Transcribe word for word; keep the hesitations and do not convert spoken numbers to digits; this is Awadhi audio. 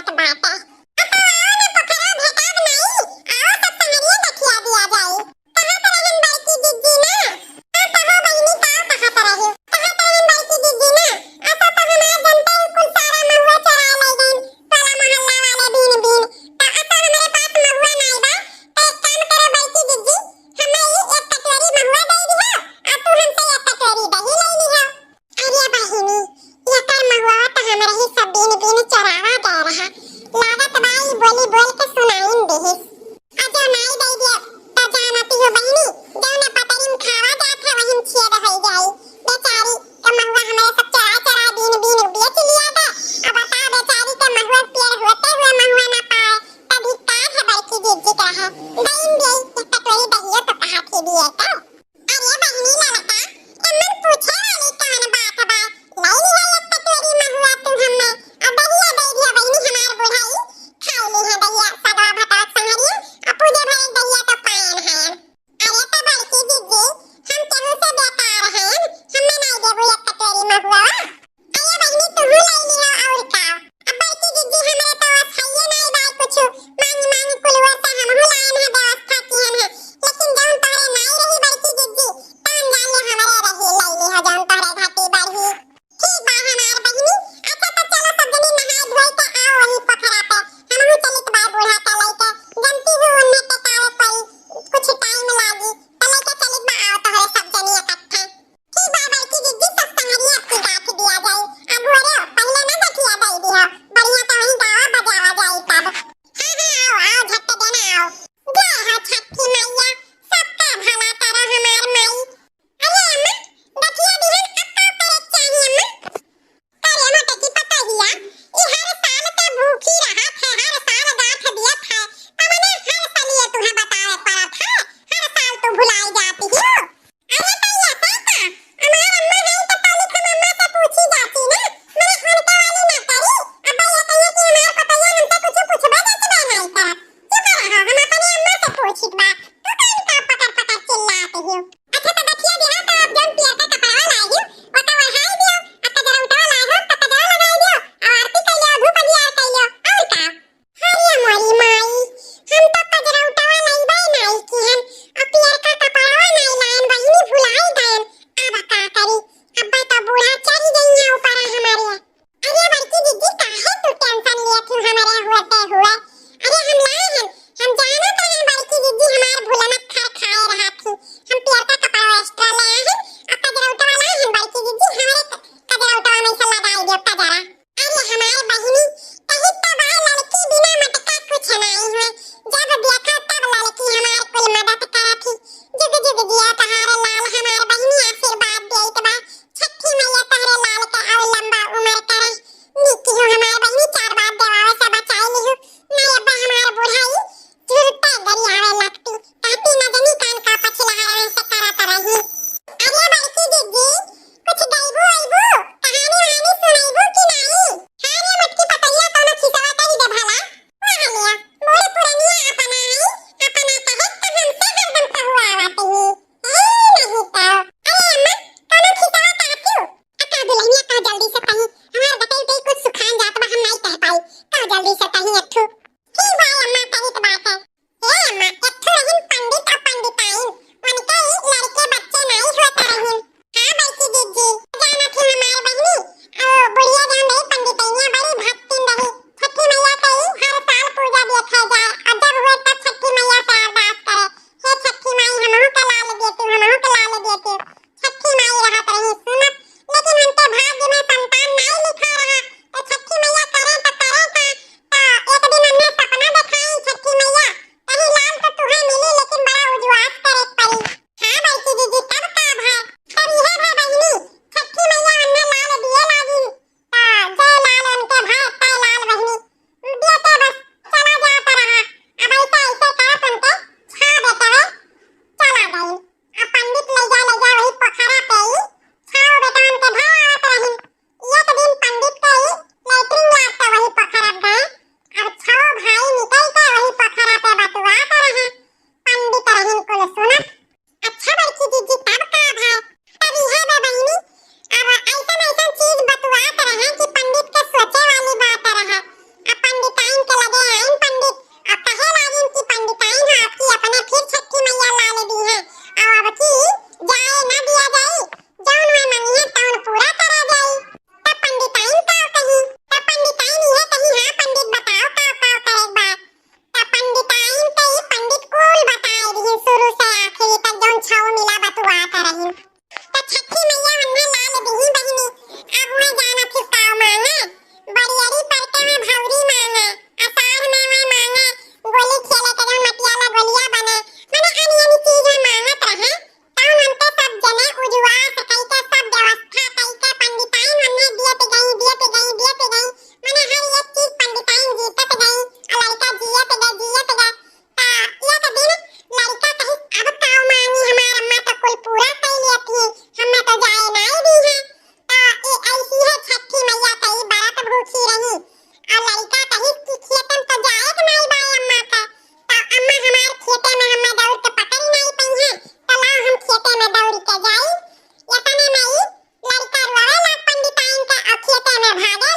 बाटे। अब आओ ना पोखरा भेटाब नाई, आओ सब संगरिया दखिया दिया जाई। कहत रहन बड़की जिज्जी ना, का कहो बहिनी, का कहत रही? कहत रहन बड़की जिज्जी ना, असा तो हमार जनते ही कुल सारा महुआ चोराय लइ गइन, टोला मोहल्ला वाले बीन बीन। त असा हमरे पास महुआ नाई बा, त एक काम करो बड़की जिज्जी, हमें ई एक कटोरी महुआ दइ दिहा, आ तू हमसे एक कटोरी दही लइ लिहा। अरे बहिनी, एकर महुआ त हमरे ही सब बीन बीन चोरावा गए रहा। लागत बा ई बोली बोल के सुनाइन दिहिस। आ जो नाई दइ दिया, त जानती हो बहिनी, जौने पतरी में खावा जात है, वही में छेद होइ जाई। बेचारी के महुआ हमरे सब चोरा चोरा बीन बीन बेच लिया था। अब बता, बेचारी के महुआ पेड़ होते हुए महुआ ना पाए, त धिक्कार है बड़की जिज्जी का है। दइन दे, एक कटोरी दहियो तो कहा थी दिए तो। अरे बहिनी ललका, एमन पूछे वाली कौन बात बा? लइ लिहा एक कटोरी महुआ तू हम्मे, अब दहिया दइ दिया बहिनी हमार बुढ़ाई, खाइ लिहे दहिया सगवा भतवा संगरिया, अब पूजे भरे दहिया तो पायन हयन। अरे तो बड़की जिज्जी, हम केहू से बेकार हयन, हम्मे नाई देबू एक कटोरी महुआ? अरे बहिनी, तुहू लइ लिहा अउर का? अब बड़की जिज्जी, हमरे तो वस हइये नाई बाय कुछु, मांगी मांगी कुलवर से हमहू लायन है, व्यवस्था किहन है, लेकिन जौन तोहरे नाई रही बड़की जिज्जी, तौन जान ले हमरे रही, लइ लिहा जौन तोहरे घटी बढ़ी। ठीक बा हमार बहिनी, अच्छा तो चलो सब जनी नहाय धोय के आओ वही पोखरा पे, हमहू चलित बा बूढ़ा के लइके, जनती हो उन्हें टेकावे पड़ी, कुछ टाइम लागी, तो लइके चलित बा आओ तोहरे सब जनी इकट्ठा। ठीक बा बड़की जिज्जी, सब संगरिया अब की गाँठ दिया जाई। अब हो रे, पहिले ना दखिया दइ दिहा, बढ़िया तो वही गावा बजावा जाई तब। हाँ, हाँ, आओ, आओ, झट देना आओ। जय हो छठी मैया, सबका भला करो हमार माई। अरे अम्मा, दखिया दिहन अब का करे के चाही अम्मा? अरे मोटकी पतोहिया, ई हर साल के भूखी रहत है, हर साल गाँठ दियत है, तमने हर साल ये तुहे बतावे पड़त है, हर साल तू भुलाई जाती हो। अरे तैया से का? हमार अम्मा है तो तनिक हम अम्मा से पूछी जाती ना, मने उनके वाली ना करी। अब ये कहिए कि हमार पतोहिया हमसे कुछ पूछबे जचबे नहीं करत। चुप रहो, हम अपने अम्मा से पूछित बा। तू काहे का पकर पकर चिल्लात हो? अच्छा तो दखिया दिहा तो आप जौन पियरका कपड़वा लाए हो, ओका ओढ़ाई दियो, आ कजरौटवा लाए हो तो कजरा लगाई दियो, आ आरती कइलो, धूप दिया कइलो, और का? अरे मोरी माई, हम तो कजरौटवा लइबे नाई किहन, आ पियरका कपड़वा नाई लायन बहिनी, भुलाई गयन। अब का करी, अब तो बूढ़ा चढ़ी गई है ऊपर हमरे। अरे बड़की जिज्जी, काहे तू tension लेत हो हमरे होते हुए? अरे हम लाए हन, हम जानत रहन बड़की जिज्जी हमार भुलमत खर खाए रहत ही। हम पियरका कपड़ा extra लाए हन, आ कजरौटवा लाए हन बड़की जिज्जी, हमरे क-, कजरौटवा में से लगाई दियो कजरा। अरे हमार बहिनी, कही तो बा लड़की बिना मटका कुछ नाई हुए, जब देखा तब लड़की हमार कुल मदद करत ही। जुग जुग जिया तहार लाल हमार बहिनी, आशीर्वाद देत बा। छठी मैया तहरे लाल के और लंबा उम्र करे। नीक हो हमार बहिनी, चार बात देवावे से बचाई लिहु। नहीं अब हमार बुढ़ाई झूठे गरियावे लगती। कहती न जनी कान का पछिलहरा से करत रही। अरे बड़की जिज्जी, कुछ गइबू अइबू? कहानी वहानी सुनइबू कि नहीं? हाँ रे मोटकी पतोहिया, कौनो खिसवा कही दे भला। ना हलिया, बूढ़ पुरनिया अपना आई, अपना कहे त हमसे हरदम कहुआवत ही। ए, नहीं तो। अरे अम्मा, कौनो खिसवा कहतियो? आ का दुल्हनिया, कह जल्दी से कहीं, हमार गटई उटई कुछ सुखान जात बा, हम नाई कह पाई, कह जल्दी से कहीं एक ठो। ठीक बा अम्मा, कहित बाटे। ए अम्मा, एक ठो रहिन पंडित और पंडिताइन, उनके ही लड़के बच्चे नाई होत रहिन। हाँ बड़की जिज्जी, जानत ही हमार बहिनी, ओ बुढ़िया जान रही पंडितैया बड़ी भक्तिन रही, छठी मैया के ही हर साल पूजा देखे जाए, और जब हुए तब छठी मैया से अरदास करे, हे छठी माई, हमहू के लाल दे तू, हमहू के लाल दे तू। छठी माई रहत रही सुनत, लेकिन उनके भाग्य में सम-, तो भागे